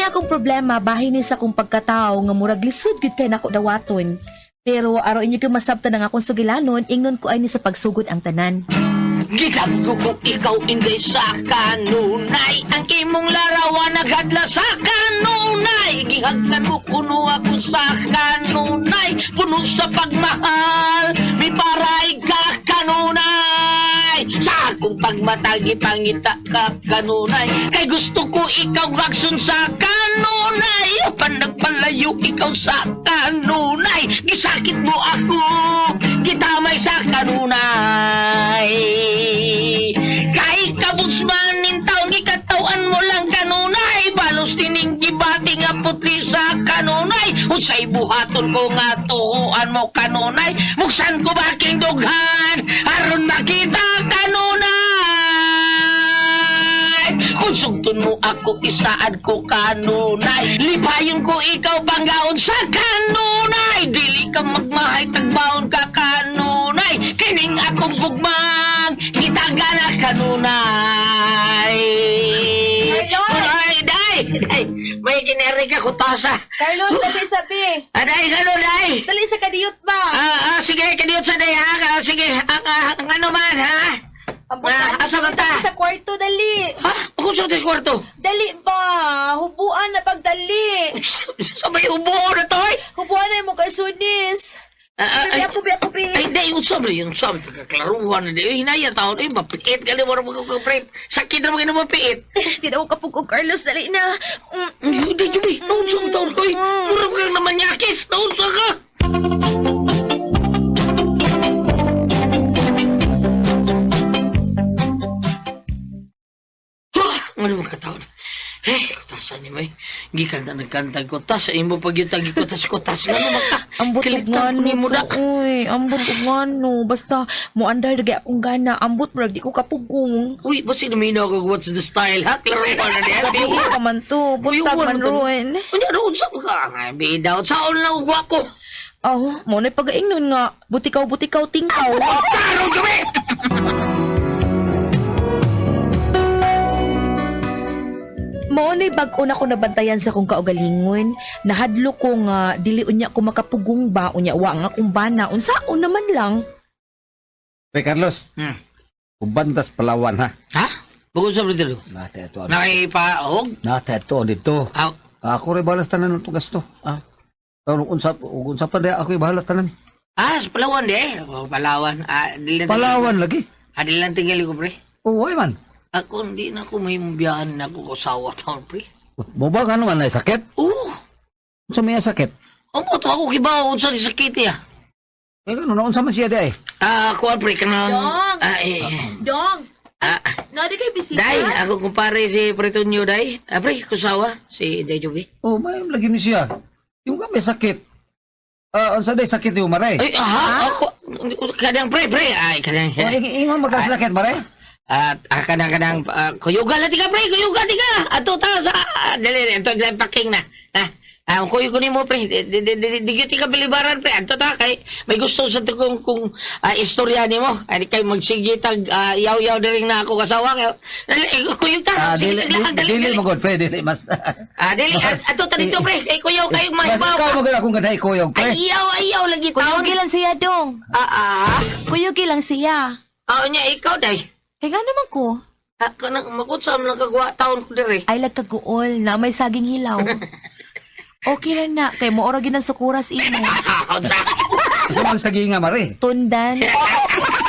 Kini akong problema bahin ni sa akong pagkatao nga murag lisod gyud kay nako dawaton. Pero aron inyo gyud masabtan ang akong sugilanon, ingnon ko ay ni sa pagsugod ang tanan. Gidagko ko ikaw hindi sa kanunay. Ang imong larawan naghadla sa kanunay. Gihagkan mo kuno ako sa kanunay. Puno sa pagmahal, miparay ka kanunay. Sa akong pagmatag ipangita ka kanunay. Kay gusto ko ikaw gagsun sa kanunay. Apan nagpalayo ikaw sa kanunay. Gisakit mo ako, gitamay sa kanunay. Kay kabus man nin taon, gikatawan mo lang kanunay. Balos tining gibati nga putli sa kanunay. Unsay buhaton ko nga tuhuan mo kanunay. Muksan ko ba aking dughan aron makita kanunay. Kung sugton mo ako, isaad ko kanunay. Lipayon ko ikaw panggaon sa kanunay. Dili ka magmahay, tagbaon ka kanunay. Kining akong gugmang, gitagana kanunay. Carlos! Ay, day! Day! May kineri ka kutasa. Carlos, dali sabi. Aday, kanunay! Dali sa kadiyot ba? Sige, kadiyot sa day, ha? Sige, ang ano man, ha? Ang butan, asa man ta? Sa kwarto, dali. Ha? Kung sa kwarto? Dali ba? Hubuan na pagdali. Sabay ubo na to, eh. Hubuan na yung mukha sunis. Ay, Abi, ako, bi, ako, bi. ay, di, yung sabi, kaklaruhan, hindi, eh, hinaya taon, eh, mapiit, gali, wala mo kong pre, sakit na mga mapiit. Di na ako kapugog, Carlos. Dali na. Hindi, Juby, naon sa taon ko, eh, mura mo kang namanyakis, naon sa ka. Huh, ano mga kataon? Eh, kutasan ni may. Gikan na nagkantag kutas. Sa imo pag yung kutas-kutas. Nga naman ka. Ambot og Kilitan ko ngano ni mo na. to, uy. Ambot og ngano. Basta moandar lagi akong gana. Ambot murag di ko kapugong. Uy, basta naminaw ko what's the style, ha? Klaro pa na niya. Gabi ka man to. Buntag man ron. Ano, ano, unsa ka? Ay, bida, unsaon lang ugwa ko. Oh, mo na pagaingnon nga. Butikaw, butikaw, tingkaw. Taro kami! Mao na'y bag-o na ko nabantayan sa kong kaugalingon. Nahadlo ko nga dili unya ko makapugong ba unya wa nga akong bana unsaon naman lang. Pre Carlos, uban tas Palawan ha. Ha? Bukod sa Britero? Nata ito. Nakipaog? Nata ito dito. Ah, Ako rin balas tanan ng gasto. Ah. Unsa unsa pa di ako balas tanan. sa Palawan di eh. Oh, Palawan. Ah, dili lang- Palawan lagi. Ah, dili lang tingali ko, pre. Oh, why man? Ako, hindi na ako may biyahan na ako usawa taon, pre. Mo ba nga naman ay sakit? Oo. Unsa may sakit? Amot, ako kibaw, unsa ni sakit niya. Kaya ano na unsa man siya di ay? Ah, kuwan, pre, kanang... Dong! Ah, eh. Dong! Ah, Nadi kay bisita? Day, ako kumpare si Pretonyo, Day. Ah, pre, kusawa, si Day Jovi. Oh, may lagi ni siya. Yung ka may sakit. Ah, unsa day sakit yung maray? Ay, aha, ako, kadang pre, pre, ay, kadang, Oh, ingon magkasakit maray? Kadang, kuyuga lang tika, pre, kuyuga tika. Ato ta, sa, dali, dali, ito, dali, packing na. Ah, ang kuyog ko nimo, pre, di, di, di, di, di, di ka bilibaran, pre, ato ta, kay, may gusto sa kung, istorya nimo. Ay, kay magsigitag, yaw-yaw na rin na ako kasawa. Kay, dali, eh, kuyog ta, Ah, sige, dili dali, dali, dili dali. magod pre, dili mas. Ah, dili, ato ta dito, pre, kay kuyaw kayo Mas mahibaw. ikaw magod akong ganay kuyog pre. Ayaw, ayaw, lagi taon. Kuyugi lang siya, Dong. Kuyugi lang siya. Ah, nya ikaw, day. Kaya nga naman ko. Ako nang makutsam lang kagwa taon ko dire. Ay lagkaguol na may saging hilaw. Okay na na kay mo ora ginan sukuras imo. Ah, unsa? Sa mga saging nga mare. Tundan.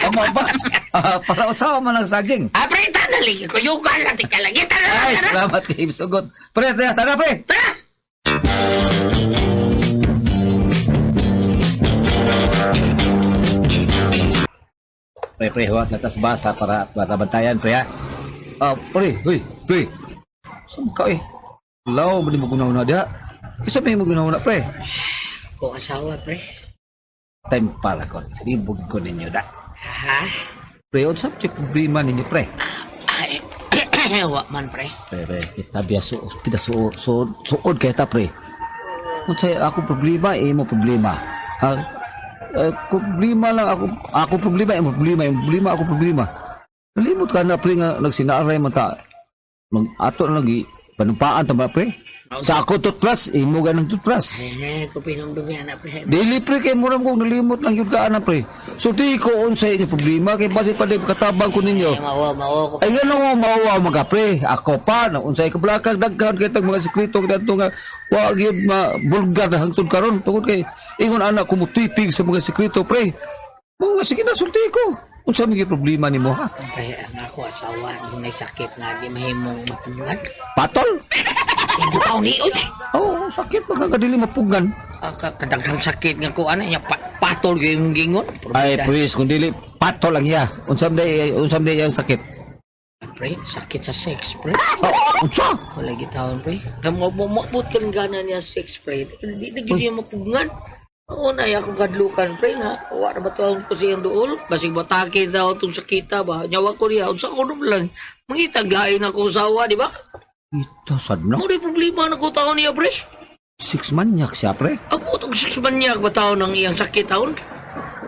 Amo ba? Ah, para usawa man ang saging. Ah, pre, tanali ko yugal lang tika lagi tara. Ay, salamat kay Sugot. Pre, tara, tara pre. Tara. Pre, pre, huwag latas basa para para bantayan, pre, ha? Ah, pre, huy, pre. Saan ka, eh? Law, ba di mo gunaw na diha? Kasi may mo gunaw na, pre. Ko asawa, pre. Time para ko. Libog ko ninyo, da. Ha? Pre, unsa pa problema ninyo, pre? Ay, wa man, pre. Pre, pre, kita biya su, pita su, su, suod kay ta, pre. Unsa ako problema, eh, mo problema. Ha? Eh, problema lang ako, ako problema, imo problema, imo problema, ako problema. Nalimot ka na, pre, nga nagsinaaray man ta. Mag, ato na lagi, panumpaan ta ba, pre? Sa ako toothbrush, imo ganang toothbrush. Eh, ko pinumdumi anak pre. Dili pre kay mura mo kong nalimot lang yun ka ana pre. So di ko unsay inyo problema kay base pa di katabang ko ninyo. Eh, mawa, mawa ko. Ay nga nga mawa mga pre. Ako pa na unsay kablakag daghan kay tag mga sekreto kadto nga wa gyud ma bulgar na hangtod karon tungod kay ingon ana ko mutipig sa mga sekreto pre. Mga sige na sulti ko. Unsa man gyud problema nimo ha? Pre, ang ako asawa, dunay sakit nga di mahimong mapugngan. Patol? Hindi pa ni oy. Oh, sakit man ka dili mapugan. Ah, kadaghang sakit nga ko ana nya patol gyud yung gingon. Ay, please, kung dili patol lang iya. Unsa man day ang sakit? Pre, sakit sa sex, pre. Oh, unsa? Wala gitawon, pre. Kamo mo mabot kang gana niya sex, pre. Di na gyud niya mapugngan. Oo na, akong kadlukan, pre, nga. Wa na ba to ko siyang duol? Basig batake daw itong sakita ba? Nyawa ko niya, unsa ko naman lang. Mangitag lain ako usawa, di ba? Ito sad no. Mo rin problema na ko taon niya, pre. 6 manyak siya pre. Abo, itong 6 manyak ba taon ang iyang sakit taon?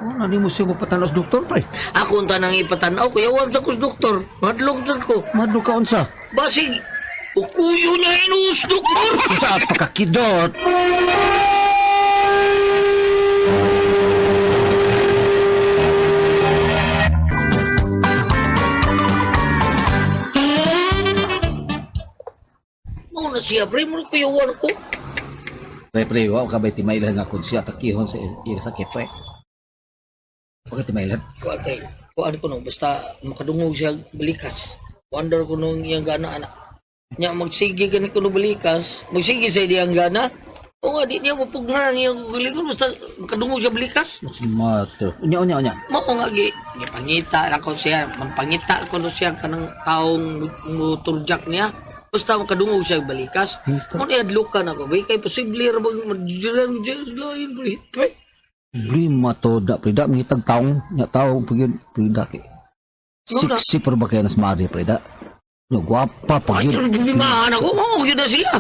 Oh, nani mo siya mapatanaw sa doktor pre. Ako ang tanang ipatanaw, kaya wam sa kus doktor. Madlong sad ko. Madlo ka unsa? Basig, ukuyo niya inuus, doktor! Unsa at pagkakidot? Mo na siya, pre, mo na kuyawan ko. Pre, pre, wa ka ba timailan nga kung siya takihon sa iya sakit pre. Wa ka timailan. Kuan, pre, kuan ko nung, basta makadungog siya balikas. Wonder ko nung iyang gana, anak. Nya, magsige gani ko nung balikas, magsige sa iyang gana. O nga, di niya mapugnan iyang galingon, basta makadungog siya balikas. Mato. Unya unya unya. Mao nga gi gipangita na ko siya, magpangita ko no siya kanang taong motorjak niya. Basta makadungog siya balikas. Mo ni adlukan ako, bay kay posible ra bang lain pre. Pre. Problema to da pre da mangitag taong nya taong pagid pre da kay. Sexy pero ba kaya nas mari pre da? Nya gwapa Ay, pagid. problemahan ako, mao gyud na siya.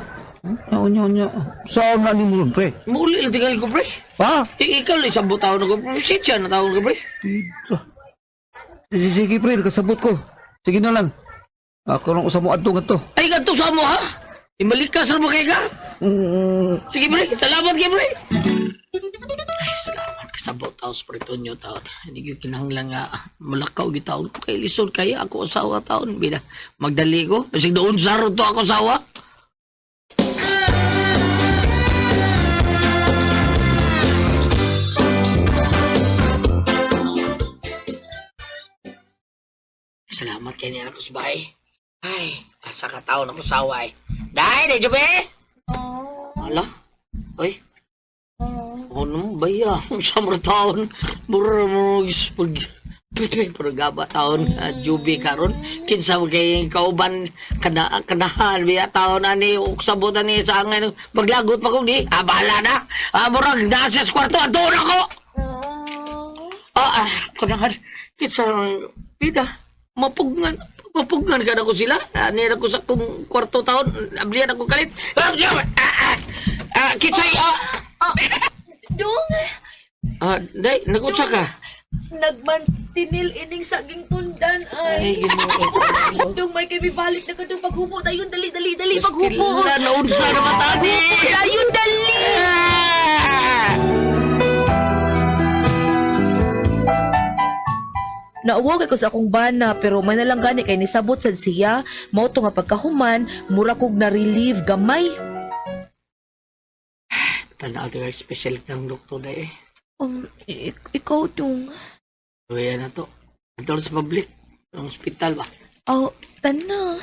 Unya unya unya. Saan na ni mo pre? Muli lang tingali ko pre. Ha? Ikaw lang isang taon ako, pre. Sitya na taon ko pre. Dito. Sige, sige pre, kasabot ko. Sige na lang. Ako lang usap mo adto ngadto. Ay, ganito sa mo ha? Imalikas ra ba kay ka? Sige pre, salamat kay pre. Ay, salamat kasabot taos pre Tonyo taon. Hindi ko kinahanglan nga mulakaw gyud taon ko kay lisod kaya ako asawa taon bida. Magdali ko basig doon saro to ako asawa. Salamat kay niya ako sa bahay. Ay, asa ka taon ako asawa eh. Dai, di Jube! Ala, oy. Ano ba ya? Sa mga taon, mura mo pag pwede pero gaba taon jubi karon kinsa mo kay kauban kana kanahan biya taon ani ug sabot ani sa angay maglagot pa kog di ah bahala na ah murag nasa sa kwarto adto na ko ah ah kanahan kinsa pida mapugnan mapugnan ka na ko sila ani na ko sa kong kwarto taon ablihan ako kalit ah ah ah, ah kinsay ah. Dong, Ah, day, nag-unsa ka? nagmantinil ining saging tundan Ay, ay. Ginoo. Dong, may kay balik na ka dong paghupo dayon dali dali dali paghupo. Kailan na unsa na matani? Dayon dali. Nauwag ko sa akong bana pero may nalang gani kay nisabot sad siya mao to nga pagkahuman mura kog na relieve gamay. Tanaw tayo special ng doktor day eh. Ikaw dong. Kaya na to. Ato sa public, ang ospital ba? Oh, tana.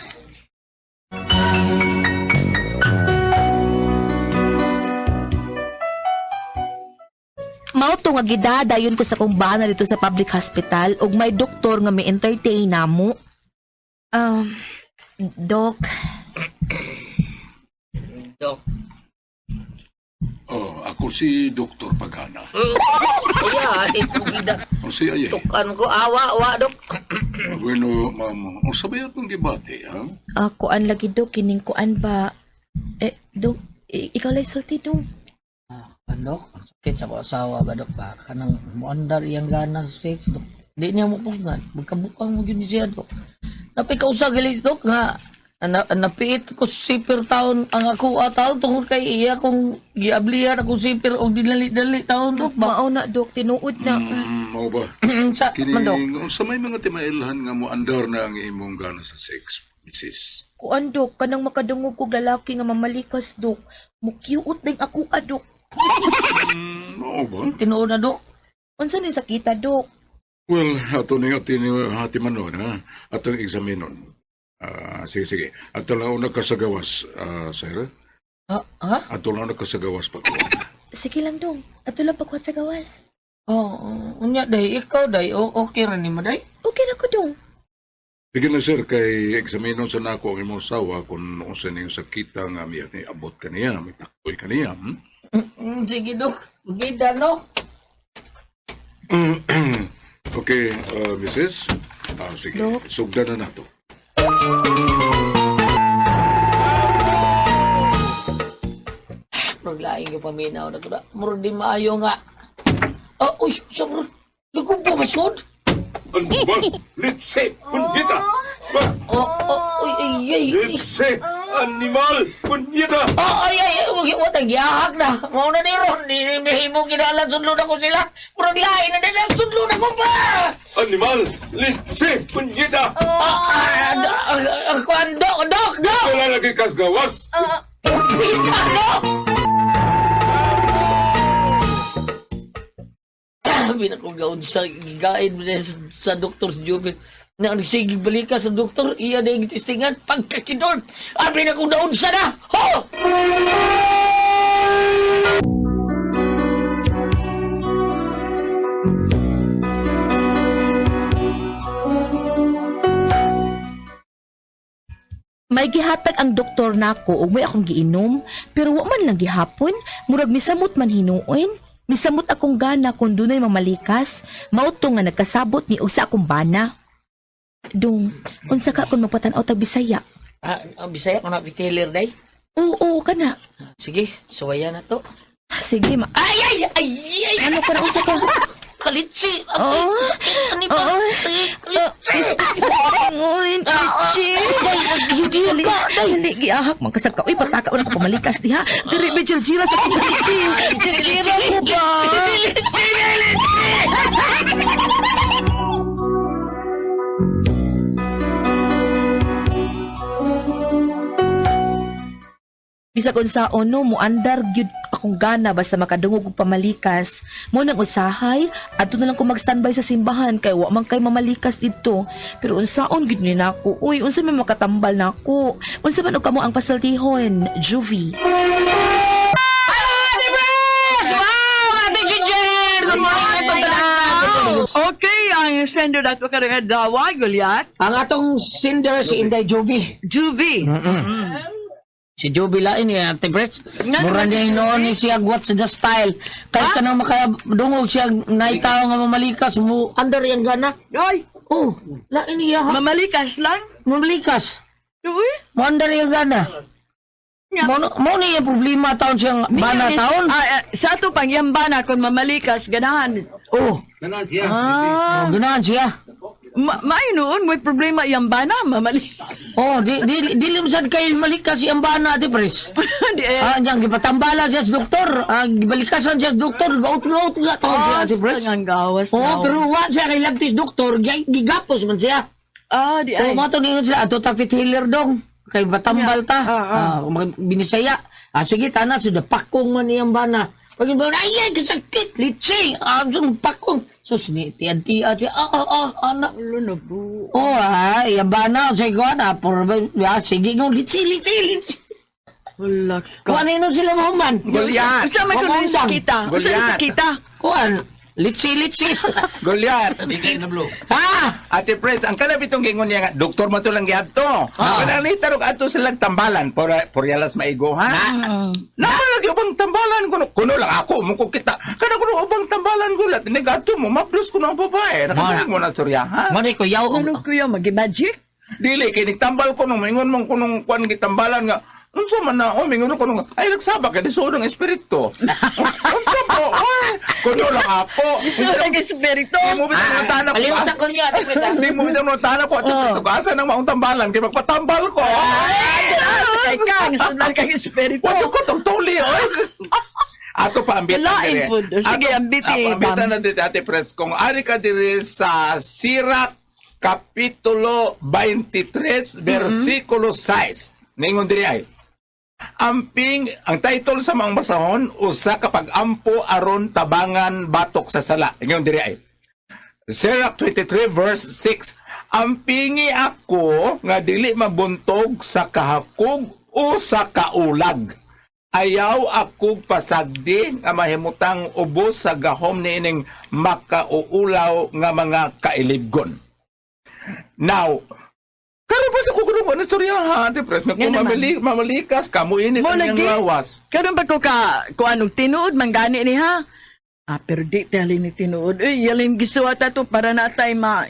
Mao to nga gidadayon ko sa kong bana dito sa public hospital ug may doktor nga may entertain namo. Doc, Dok. Oh, ako si Dr. Pagana. Iya, ito gida. O siya ay. Tukan ko awa, awa dok. Bueno, ma'am, o sabay atong debate, ha? ah, kuan lagi dok kining kuan ba? Eh, dok, ikaw lay sulti dong. Ano? Ang sakit sa ko asawa ba dok ba? Kanang muandar iyang gana sa sex dok. Di niya mupugnan. Magkabukang mo yun siya dok. Napay kausa gali dok nga. Ana, napiit ko sipir taon ang ako taon tungod kay iya kung giablihan akong sipir og dinali-dali taon dok ba. Mao na dok, tinuod na. Mao ba? Sa Kini man dok. unsa may mga timailhan nga mo andar na ang imong gana sa sex, misis? Kuan dok, kanang makadungog kog lalaki nga mamalikas dok. Mukyuot ding ako adok. Mao ba? Tinuod na dok. Unsa ni sakita dok? Well, ato ning atin hati manon ha. Atong eksaminon. Ah, sige sige. Ato lang una ka sa gawas, sir. Ha? Ha? Ato lang una ka sa gawas pa ko. Sige lang dong, ato lang pagkuhat sa gawas. Oh, unya day ikaw day o okay ra nimo day. Okay na ko dong. Sige na sir, kay eksaminon sa nako ang imong sawa kung unsa ning sakita nga miya ni abot kaniya, may taktoy kaniya. Sige dok. Bida no. Okay, Mrs. Ah, sige, Dok. sugdan na nato. Murag laing yung paminaw na to da. Murag di maayo nga. Oh, uy, sa murag. Lugog pa masod. Ano ba? Litse! Punyeta! Ba? Oh, uy, ay, ay, ay. Litse! Animal! Punyeta! Oh, ay, ay, ay, wag wag nagyahak na. Mao na ni Ron, di ni mo kinahanglan sudlon ako sila. Murag lain na din ang sudlon ako pa. Animal! Litse! Punyeta! Ah, ah, ah, kuan, dok, dok, dok. Wala lagi kas gawas! Bida, dok. Binakong sa gigain mo sa doktor sa Jubel. Na nagsige balika sa doktor, iya na yung testingan, pagkakidor. Abi na kong naunsa na! Ho! May gihatag ang doktor nako ug may akong giinom, pero wa man lang gihapon, murag misamot man hinuon. Misamot akong gana kung dunay mamalikas, mao to nga nagkasabot ni usa akong bana. Dong, unsa ka kung magpatan-aw tag Bisaya? Ah, ang Bisaya ko na pitilir day. Oo, kana. Sige, suwaya na to. Sige, ma. Ay, ay, ay, ay! Ano ka na unsa ka? Kalitsi! Oh. Ano ba? Oh. Ingon, Richie. Dali, Dali, dali, giahak man kasab ka. Uy, pataka ko pamalikas diha. Diri ba Georgina sa kong Georgina ko ba? Bisag unsaon no, muandar gyud akong gana basta makadungog og pamalikas. Mo nang usahay, adto na lang ko mag-standby sa simbahan kay wa man kay mamalikas didto. Pero unsaon gyud ni nako? Uy, unsa may makatambal nako? Unsa man og kamo ang pasaltihon, Juvie? Ate Bres! Wow! Ate Ginger! Good morning atong tanan! Okay, ang sender nato karong adlaw, Goliath. Ang atong sender si Inday Jovi. Juvie. Si Jovi lain ni Ate Bres. Nga Mura naman niya si hinoon ni siya what's the style. Kahit ka na makadungog siya naitaw nga mamalikas mo andar yang gana. Ay, Oh, lain niya ha. mamalikas lang. Mamalikas. Uy, Mo andar yang gana. Nga. Mo mo ni yung problema taon siyang bana taon. Ah, ah, sa ato pang yambana kung mamalikas ganahan. Oh, Ah, ganahan siya. maayo noon may problema yambana mamali. Oh, di di dili mo sad kay malikas si ambana Ate Pres. Di eh. Ah, diyang gipatambala siya sa doktor. Ah, gibalikasan siya sa doktor. Gaut-gaut nga taon siya Ate Pres. Ang gawas Oh, na. pero wa siya kay labtis doktor, gigapos man siya. Ah, di Oh, ay. mo to ningon sila ato ta fit healer dong. Kay batambal ta. Ah, Ah, mga binisaya. Ah, sige tana sudah pakong man iyang bana. Pag yung bana, ay, ay, kasakit, litsi. Ah, so, pakong. So, sinitian-tian siya. Ah, ah, ah, anak. Oh, ah, iyang bana, sa ko, ah, por, ah, sige, ng litsi, litsi, litsi. Wala ka. Kuan ino sila mahuman. Goliath. Unsa man kuno yung Mamundang. sakita? Unsa yung Goliath. sakita? Kuan, litsi, litsi. Goliath. Ha? Ate Pres, ang kalabitong gingon niya nga, doktor mo to lang giadto. Ah. Kanang ni tarog ato silang tambalan, por, por yalas maigo, ha? Na. Namalagi ubang tambalan kuno. Kuno lang ako, mo ko kita. Kana kuno ubang tambalan gulat. Ni gadto mo, maplos kuno ang babae. Nakatulog mo na storya, ha? Mo ni ko yaw. Ano kuya magi-magic? Dili, kay nagtambal ko nung maingon mong kunong kuan gitambalan nga. Unsa man na, oh, mingon ko nung, ay, nagsaba ka, di suod ang espiritu. Unsa po, oy, kuno lang ako. Gusto ng espiritu. Di mo bitaw ng tanak ko. Kalimutan ko niyo, Ate Pres, ah. Di mo bitaw ng tanak ko. Ate Pres, asa nang maong tambalan, kay magpatambal ko. Ay, kang, sudan kang espiritu. Wa ko tong tuli, oy. Ato pa ambitan Lain dire. po. Sige, ambiti, Ato ambitan ma'am. na dito, Ate Pres. Kung ari ka dire sa Sirach Kapitulo 23, versikulo 6. Ningon diri ay, Amping, ang title sa mga basahon, usa ka pag-ampo aron tabangan batok sa sala. Ingon diri ay, Sirach 23 verse 6. Ampingi ako nga dili mabuntog sa kahakog o sa kaulag. Ayaw ako pasagdi nga mahimutang ubos sa gahom niining makauulaw nga mga kailibgon. Now, karon pa sa kukulong ko na istorya ha, Ate Pres, Nga kung naman. mamalikas ka, mo init Mo ang iyang lagi. lawas. Karon ba ko ka kuan og tinuod man gani ni ha? Ah, pero di tali ni tinuod. Uy, yalin gisuwata to para natay ma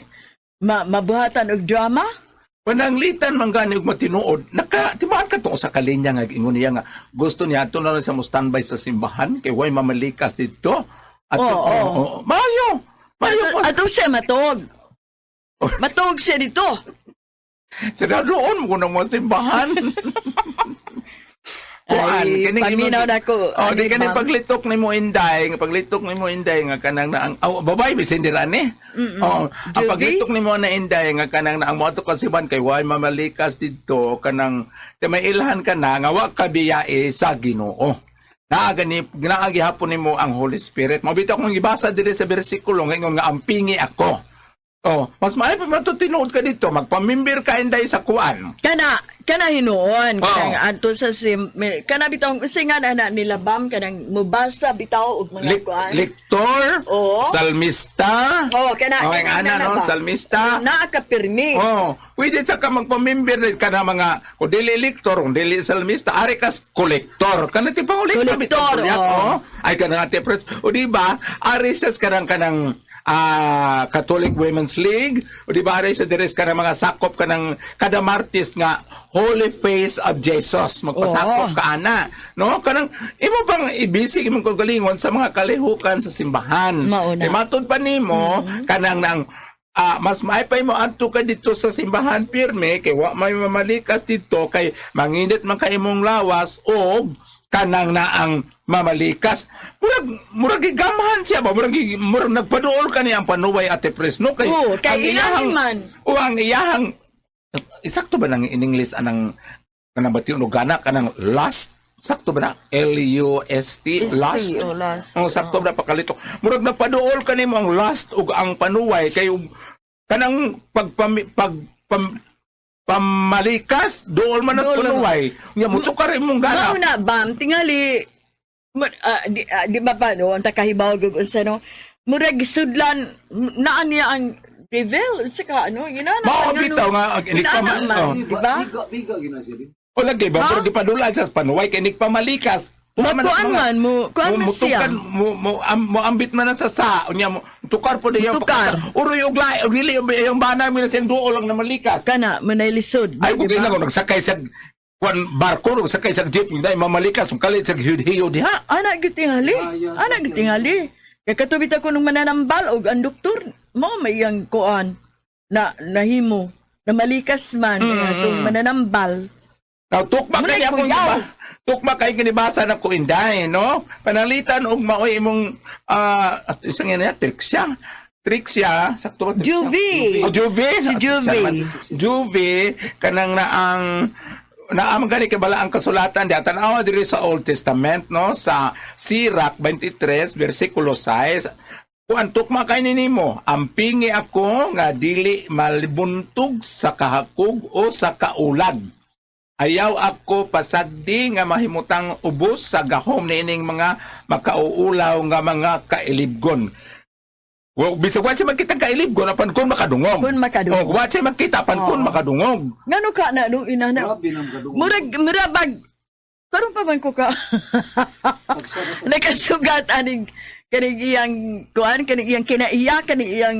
mabuhatan og drama. Pananglitan man gani og matinuod, naka timaan ka tungkol sa kalinya nga ingon niya nga gusto niya ato na lang sa mo standby sa simbahan kay way mamalikas didto. Ato, Oo, oo. oo. Mayo. Mayo ko. Ato siya matog. Matog siya dito. Siradoon mo kuno mo simbahan. Kuan, Ay, kining paminaw na ko, Oh, di ani, kaning ma'am. paglitok nimo Inday, nga paglitok nimo Inday nga kanang na ang oh, babae bisin dira ni. Oh, ang Juby? paglitok nimo na Inday nga kanang na ang moadto ka simbahan kay way mamalikas didto kanang kay may ilhan ka na nga wa ka biyae sa Ginoo. Naa gani naa gihapon nimo ang Holy Spirit. Mao bitaw akong gibasa diri sa bersikulo nga ingon nga ampingi ako. Oh, mas maayo pa man to tinuod ka dito, magpamimbir ka Inday sa kuan. Kana kana hinuon Oo. kanang adto sa sim kana bitaw singan ana nila bam kanang mubasa bitaw og mga kuan. Lektor, Oo. salmista. Oh, kana Oh, ang kana ana no, ba? salmista. Naa ka pirmi. Oh, pwede sa ka magpamimbir rin ka na mga kung dili lektor, kung dili salmista, ari kas kolektor. Kana ti pangolektor Kolektor, bitaw, oo. oh. Ay kana ate pres. O di ba, ari siya kanang kanang Catholic Women's League, o di ba ari sa deres ka ng mga sakop ka ng kada Martes nga Holy Face of Jesus, magpasakop Oo. ka ana, no? Kanang imo bang ibisig imong kagalingon sa mga kalihukan sa simbahan. Mao na. Eh, matud pa nimo kanang nang mas maaypay mo adto ka dito sa simbahan pirme kay wa may mamalikas dito kay manginit man kay imong lawas og kanang naang mamalikas. Murag gigamhan siya ba, murag nagpaduol kani ang panuway, Ate Pres, no? Kay Oo, kay ang ilahin man. O ang iyahang sakto ba nang in English anang kanang bation og gana kanang lust? Sakto ba na L U S T, lust? Oh, lust. Oh, sakto ba pakalitok. Murag napaduol kanimo ang lust ug ang panuway kay kanang pag pamalikas duol man ang Duol man. panuway. Nya mo tukar imong gana. Mao na bam tingali di ba pa no ang takahibaw gud unsa no murag gisudlan naa niya ang devil unsa ka ano ginana Mao bitaw nga ang inig pa man, oh. di ba? Biga gina siya din. O lagi ba pero gipadulan sa panuway kay nigpamalikas. Wala man ang Kuan mga- man mo, kuan man mo siya. tukan mo ambit man na sa unya mo tukar po diyan Mutukar. uroy og lahi og dili yung bana mi na siyang duol lang na malikas. Kana manay lisod. Ay di ko ba? kailangan kung nagsakay sa kuan barko nagsakay sa jeep hindi mamalikas kung kalit sa hiyod diha. Ana gyud tingali. Ana gyud tingali. Kay katubit ako nung mananambal og ang doktor mo may iyang kuan na nahimo na malikas man atong mananambal. Now tukma Muna kay akong kuyaw. giba. Tukma kay ginibasa na ko Inday, no? Panalitan og maoy imong isang yan niya, Trixia. Trixia, sakto ba Trixia? Juvie. Oh, Juvie. Si Juvie. Siya naman. Juvie kanang naang naam gani kay bala ang kasulatan diha tan-awa diri sa Old Testament, no, sa Sirach 23 versikulo 6. Kuan tukma kay nimo, ampingi ako nga dili malibuntog sa kahakog o sa kaulag. Ayaw ako pasagdi nga mahimutang ubos sa gahom niining mga makauulaw nga mga kailibgon. Well, bisag wa siya magkita kailibgon apan kun makadungog. Kun makadungog. Oh, wa siya magkita apan kun makadungog. Ngano ka na no inana? Grabe nang kadungog. Murag murabag karon pa man ko ka. Nakasugat aning kaning iyang kuan kaning iyang kinaiya kaning iyang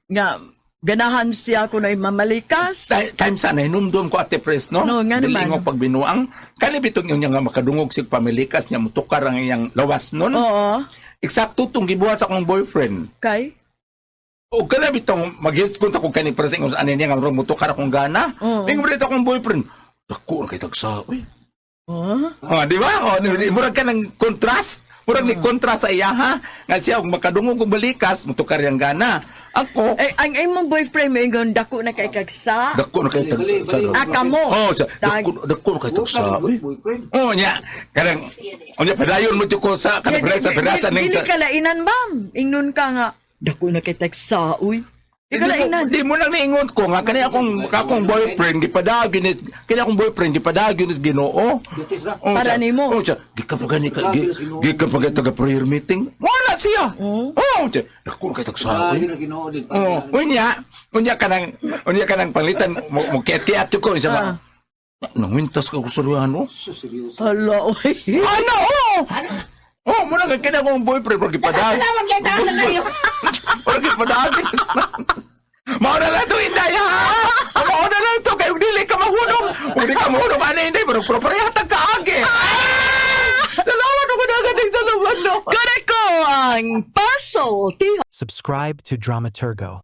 nga Ganahan siya kuno ay mamalikas. Time sa nahinumdum ko, Ate Pres, no? No, nga Dili naman. mo pagbinuang. Kani bitong yun nga makadungog sig pamilikas niya mutukar ang iyang lawas nun. Oo. Eksakto tong gibuhat sa akong boyfriend. Kay? O kana bitong mag-guest ko ta kung kani present kung ano niya nga murag mutukar akong gana. Oo. Ingon rin akong boyfriend. Dako na kay tagsa, uy. Oh? Oh, di ba? Oh, murag ka ng contrast. Murag ni contrast sa iya ha. Nga siya og makadungog og balikas, mutukar yang gana. Ako, Eh, ang imong boyfriend mo ingon dako na kay kagsa. dako na kay tagsa. Ah, kamo. Oh, sa Dag- dako na kay tagsa. Uy. Oh, nya. Kanang unya padayon mo ko sa kanang padayon sa padayon ning Dili sa ka lainan, ma'am. Ingnon ka nga, dako na kay tagsa, uy. Di ka lainan. Di mo lang niingon ko nga kani akong boyfriend gipadagyon is kani akong boyfriend gipadagyon is Ginoo. Oh, Para nimo. Oh, siya, di ka pa gani ka di ka pa gani taga prayer meeting. Wala siya. Oh, siya, dako na kay tagsa. Uy. Oh, unya kanang panglitan mo kiat-kiat ko siya ba. Nangwintas ka ko sa luhan mo. Hala, uy. Ano? Oh! Oh, muna kay kani akong boyfriend pero gipadag. Salamat kay taas na kayo. Pero gipadag. Mao na lang to, Inday, ha? Mao na lang to, kay dili ka mahunong. Kung di ka mahunong, ano, Inday, pero pareha tag kaagi. Salamat ako na agad sa laban, no? Correct ko ang puzzle. Subscribe to Dramaturgo.